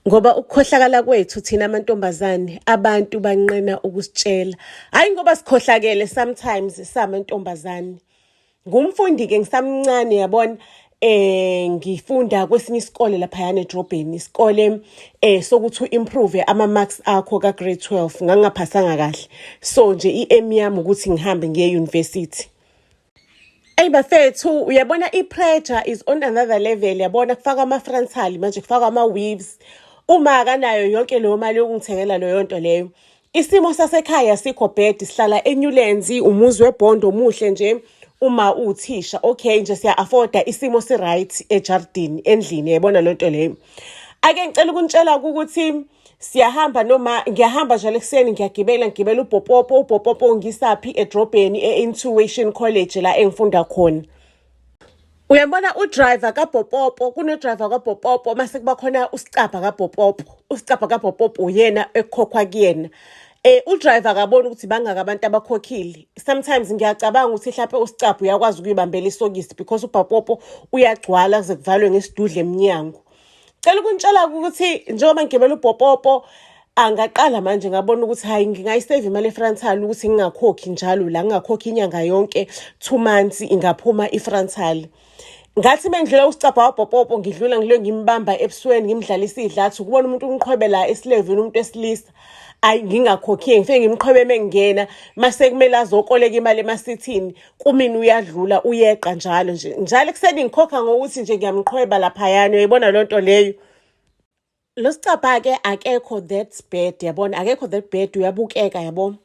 Ngoba ukukhohlakala kwethu thina amantombazane, abantu banqena ukusitshela. Hhayi ngoba sikhohlakele sometimes samantombazane. Ngumfundi-ke ngisamncane, yabona, ngifunda kwesinye isikole laphayana edrobheni, isikole sokuthi u-improve ama-marks akho ka-grade 12. Ngangingaphasanga kahle, so nje i-aim yami ukuthi ngihambe ngiye e-university. Eyi bafethu, uyabona, i-pressure is on another level, yabona. Kufakwa ama-frontal manje, kufakwa ama-weaves. Uma akanayo yonke leyo mali yokungithengela leyo nto leyo. Isimo sasekhaya sikho bad, sihlala eNewlands, umuzi webhondo omuhle nje. Uma uthisha, okay nje, siya-afforda, isimo si-right ejardini, endlini, yayibona loo nto leyo. Ake ngicela ukunitshela ukuthi siyahamba noma ngiyahamba njalo ekuseni, ngiyagibela, ngigibela ubhopopo. Ubhopopo ungisaphi? Edrobheni, e-Intuition College, la engifunda khona. Uyabona udriver kaBhopopo, kunodriver kaBhopopo, mase kuba khona usicabha kaBhopopo. Usicabha kaBhopopo uyena ekukhokhwa kuyena. Udriver akaboni ukuthi bangaka abantu abakhokhile. Sometimes ngiyacabanga ukuthi mhlawumbe usicabha uyakwazi ukuyibambela isokisi because uBhopopo uyagcwala kuze kuvalwe ngesidudla emnyango. Cela ukunitshela ukuthi njengoba ngigibela ubhopopo, angaqala manje ngabona ukuthi hayi, ngingayiseva imali e-frontal ukuthi ngingakhokhi njalo la, ngingakhokhi inyanga yonke, 2 months ingaphuma i-frontal. Ngathi uma ngidlula usicabha wabhopopo, ngidlula ngilo, ngimbamba ebusweni, ngimdlalisa idlathi, ukubona umuntu umqhwebela esilevini, umuntu wesilisa. Ayi, ngingakhokhiye, ngifike ngimqhwebe mengingena, mase kumele azokoleka imali emasithini kumina, uyadlula, uyeqa njalo nje, njalo ekuseni ngikhokha ngokuthi nje ngiyamqhweba laphayana, uyayibona loo nto leyo. Lo sicabha-ke akekho that bad, yabona, akekho that bad, uyabukeka, yabo.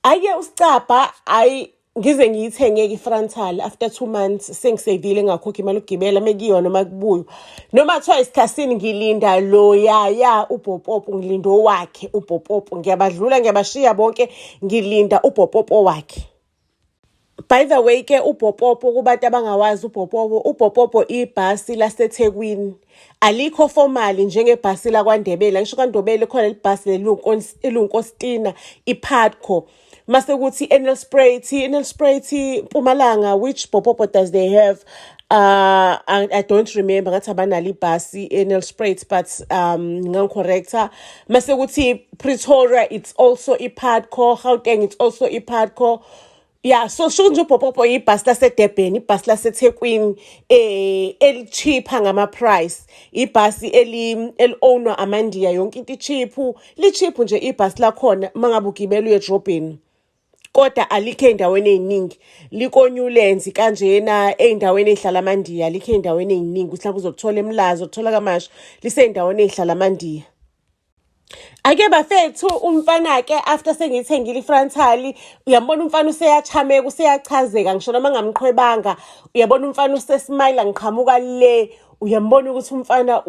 Ake usicabha, ayi, ngize ngiyithenge-ke i-frontal after 2 months sengisevile, ngingakhokhi imali yokugibela mekuyiwa noma kubuywa, noma kuthiwa isikhathini. Ngilinda loyaya ubhopopo, ngilinda owakhe ubhopopo, ngiyabadlula, ngiyabashiya bonke, ngilinda ubhopopo wakhe. By the way ke, ubhopopo, kubantu abangawazi ubhopopo, ubhopopo ibhasi laseThekwini. Alikho formal njengebhasi lakwaNdebele. Ngisho kwaNdebele khona libhasi eliwunkostina, iPutco. Mase kuthi eNelspruit, eNelspruit, Mpumalanga, which bhopopo does they have? I don't remember, ngathi abanalo ibhasi eNelspruit, but ngangicorrecta. Mase kuthi Pretoria, it's also iPutco, Gauteng, it's also iPutco. Yeah, so sho nje ubhopopo ibhasi laseDurban, ibhasi laseThekwini elicheaper ngama price, ibhasi eli eli-ownwa amaNdiya, yonke into icheap, li-cheap nje ibhasi lakhona mangabe ugibela uye edrobheni. Kodwa alikho ey'ndaweni ey'ningi, liko-Newlands kanjena, ey'ndaweni ey'hlala amaNdiya, alikho ey'ndaweni ey'ningi. Mhlawumbe uzokuthola eMlazi, uzokuthola KwaMashu, lisey'ndaweni ey'hlala amaNdiya. Ake bafethu, umfana-ke, after sengiyithengile i-frontal, uyambona umfana useyachameka, useyachazeka, ngisho noma ngamqhwebanga, uyabona umfana usesmayila, ngiqhamuka le, uyambona ukuthi umfana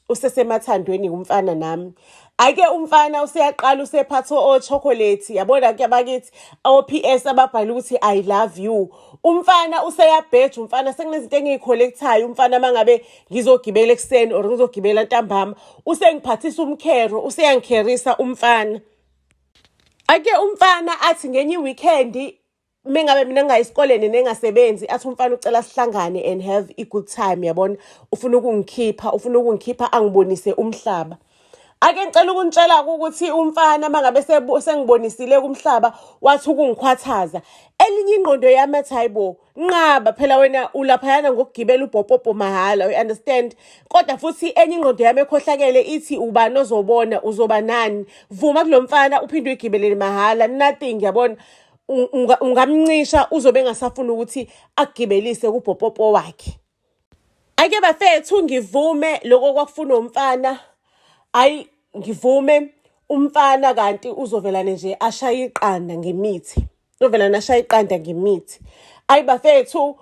usesemathandweni umfana nami. Ake umfana useyaqala usephatha o-chocolate, yabona ke bakithi, o-PS ababhala ukuthi "I love you". Umfana useyabheja, umfana sekunezinto engiyi-collectayo. Umfana mangabe ngizogibela ekuseni or ngizogibela ntambama, usengiphathisa umkhero, useyangikherisa umfana. Ake umfana athi ngenye i-weekend, mengabe mina ngingayi esikoleni nengasebenzi, athi umfana ucela sihlangane and have a good time, yabona, ufuna ukungikhipha, ufuna ukungikhipha angibonise umhlaba. Ake ngicela ukunitshela ukuthi umfana mangabe sengibonisile kumhlaba, wathi ukungikhwathaza. Elinye ingqondo yami athi, hayibo, nqaba phela wena, ulaphayana ngokugibela ubhopopo mahhala, you understand? Kodwa futhi enye ingqondo yami ekhohlakele ithi, ubani ozobona, uzoba nani? Vuma kulo mfana, uphinde uyigibelele mahhala, nothing, yabona. Ungamncisha, uzobe engasafuni ukuthi akugibelise kubhopopo wakhe. Ake bafethu, ngivume lokho kwakufuna umfana. Ayi, ngivume umfana, kanti uzovelane nje ashaye iqanda ngemithi. Uzovelane ashaye iqanda ngemithi. Ayi bafethu,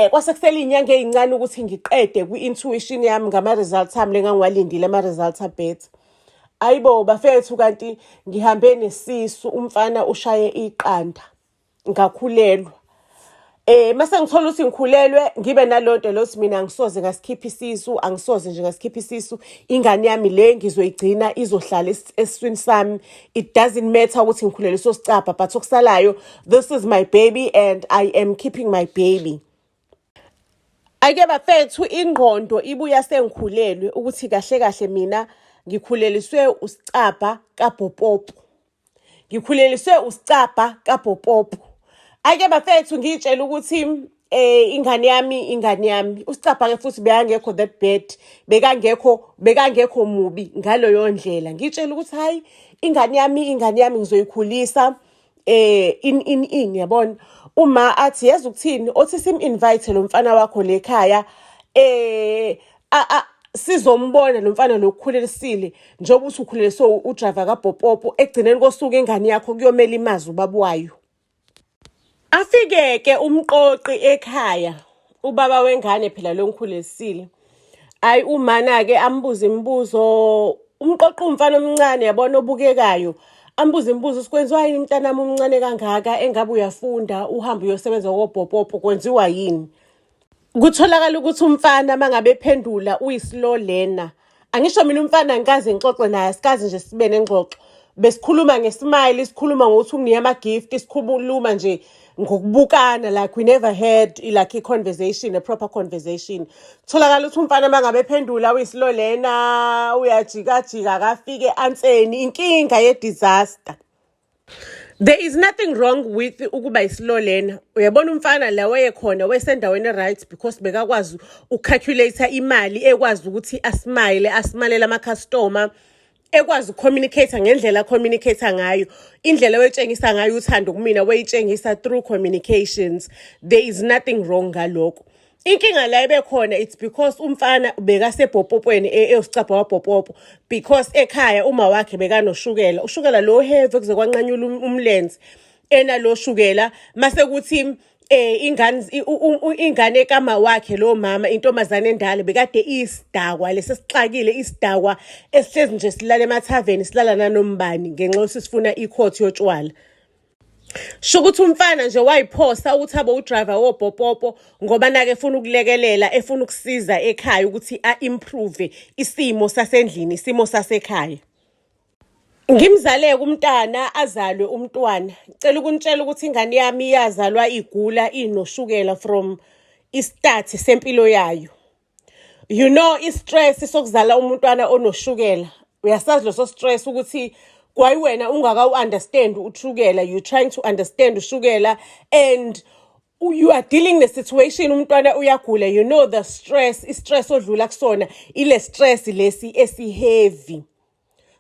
kwase kusele iy'nyanga ey'ncane ukuthi ngiqede kwi-intuition yami ngama-results ami lengangiwalindile, ama-results a-better. Ayibo bafethu, kanti ngihambe nesisu, umfana ushaye iqanda, ngakhulelwa. Mase ngithola ukuthi ngikhulelwe, ngibe nalonto lokuthi mina angisoze ngasikhipha isisu, angisoze nje ngasikhipha isisu. Ingane yami le ngizoyigcina, izohlala esiswini sami. It doesn't matter ukuthi ngikhulelwe sosicabha, but okusalayo, this is my baby and I am keeping my baby. Ake bafethu, ingqondo ibuya sengikhulelwe ukuthi kahle kahle mina ngikhuleliswe usicabha kabhopopo. Ngikhuleliswe usicabha kabhopopo. Ake bafethu, ngiyitshela ukuthi ingane yami, ingane yami usicabha ke futhi bekangekho that bad, bekangekho mubi ngaleyo ndlela. Ngitshela ukuthi hayi, ingane yami, ingane yami ngizoyikhulisa in yabona. Uma athi, yazi ukuthini, othi sim-invite lo mfana wakho lekhaya, sizombona lo mfana lokukhulelisile, njengoba uthi ukhuleliswe udriver kabhopopo. Ekugcineni kosuku ingane yakho kuyomela imazi ubaba wayo. Afike-ke umqoqi ekhaya, ubaba wengane phela lo ngikhulelisile. Ayi, umana-ke ambuze imibuzo umqoqi, umfana omncane yabona, obukekayo. Ambuze imibuzo, "Sikwenziwa yini mntanami umncane kangaka, engabe uyafunda, uhambe uyosebenza kobhopopo, kwenziwa yini?" Kutholakala ukuthi umfana uma ngabe ephendula uyi-slow learner. Angisho mina umfana angikaze ngixoxe naye, asikaze nje sibe nengxoxo. Besikhuluma ngesmile, sikhuluma ngokuthi unginike ama-gift, sikhuluma nje ngokubukana, like we never had like i-conversation, a proper conversation. Kutholakala ukuthi umfana uma ngabe ephendula uyi-slow learner, uyajikajika, akafike anseni, inkinga ye-disaster. There is nothing wrong with ukuba i-slow learner. Uyabona umfana la wayekhona wayesendaweni right because bekakwazi ukucalculate imali, ekwazi ukuthi asmile, asimalele ama-customer, ekwazi ukucommunicate ngendlela acommunicate ngayo. Indlela wetshengisa ngayo uthando kumina wayitshengisa through communications. There is nothing wrong ngalokho. Inkinga la ebekhona, it's because umfana bekasebhopopweni, ewusicabha wabhopopo, because ekhaya uma wakhe bekanoshukela, ushukela lo heavy, kuze kwanqanyula umlenze enalo shukela. Mase kuthi ingane kama wakhe lo mama, intombazane endala, bekade isidakwa lesesixakile, isidakwa esihlezi nje silala emathaveni, silala nanombani ngenxa yokuthi sifuna iquart yotshwala. Sho ukuthi umfana nje wayiphosa ukuthi abe udriver wobhopopo ngoba nake efuna ukulekelela, efuna ukusiza ekhaya ukuthi a-improve isimo sasendlini, isimo sasekhaya. Ngimzale-ke umntana, azalwe umntwana. Cela ukunitshela ukuthi ingane yami yazalwa igula, inoshukela from istart sempilo yayo. You know i-stress sokuzala umntwana onoshukela. Uyasazi leso stress ukuthi kwayiwena ungakawu-understand ushukela, you trying to understand ushukela and you are dealing the situation, umntwana uyagula. You know the stress, i-stress odlula kusona, ile stress lesi esi-heavy.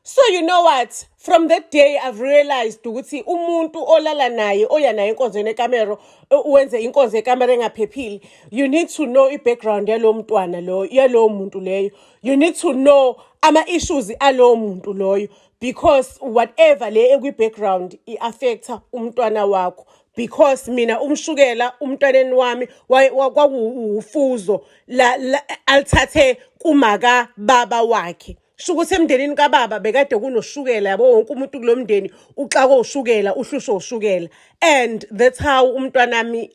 So you know what? From that day I've realized ukuthi umuntu olala naye, oya naye enkonzweni ekamero, wenze inkonzo ekamero engaphephile, you need to know i-background yalowo mntwana lo, yalowo muntu leyo. You need to know ama-issues alowo muntu loyo because whatever le ekwi-background i-affecta umntwana wakho. Because mina umshukela umntwaneni wami kwakuwufuzo la alithathe kumaka baba wakhe. Sho ukuthi emndenini kababa bekade kunoshukela, yabo, wonke umuntu kulo mndeni uxakwe ushukela, uhlushwe ushukela, and that's how umntwanami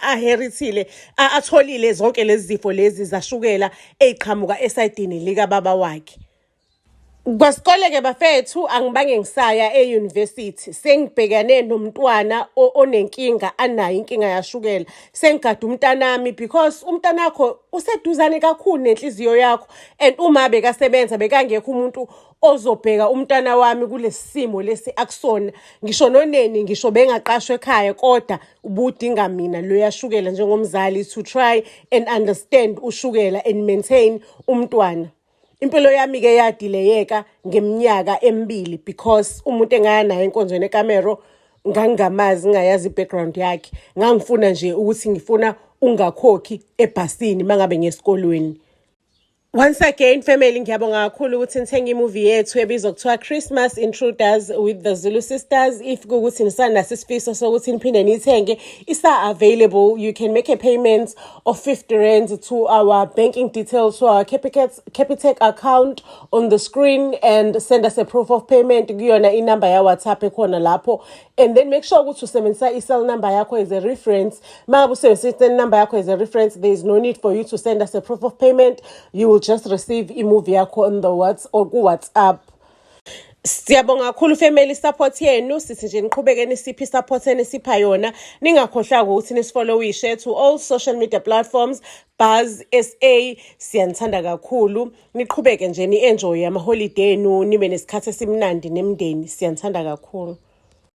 aherithile, atholile zonke lezi zifo lezi zashukela ey'qhamuka esayidini likababa wakhe. Kwasikole-ke bafethu, angibange ngisaya e-university sengibhekane nomntwana onenkinga, anayo inkinga yashukela. Sengigada umntanami because umntanakho useduzane kakhulu nenhliziyo yakho, and uma bekasebenza bekangekho umuntu ozobheka umntwana wami kulesi simo lesi akusona. Ngisho noneni, ngisho bengaqashwa ekhaya, kodwa ubudinga mina lo yashukela njengomzali to try and understand ushukela and maintain umntwana. Impilo yami-ke yadelayeka ngeminyaka 2 because umuntu engaya naye enkonzweni ekamero ngangingamazi, ngingayazi i-background yakhe. Ngangifuna nje ukuthi ngifuna ungakhokhi ebhasini uma ngabe ngiyesikolweni. Once again family, ngiyabonga kakhulu ukuthi nithenge imovie yethu ebizwa kuthiwa Christmas Intruders with the Zulu Sisters. If kuwukuthi nisanaso isifiso sokuthi niphinde niyithenge, isa-available. You can make a payment of 50 rands to our banking details, to our Capitec account on the screen, and send us a proof of payment kuyona inamba ya-WhatsApp ekhona lapho, and then make sure ukuthi usebenzisa i-cell number yakho as a reference. Uma ngabe usebenzisa i-cell number yakho as a reference, there is no need for you to send us a proof of payment. You will just receive imovie yakho on the or ku-WhatsApp. Siyabonga kakhulu family, support yenu. Sithi nje niqhubeke nisiphe support enisipha yona. Ningakhohlwa ukuthi nisifollowishe to all social media platforms, Buzz SA. Siyanithanda kakhulu. Niqhubeke nje ni-enjoy ama-holiday enu, nibe nesikhathi esimnandi nemndeni. Siyanithanda kakhulu.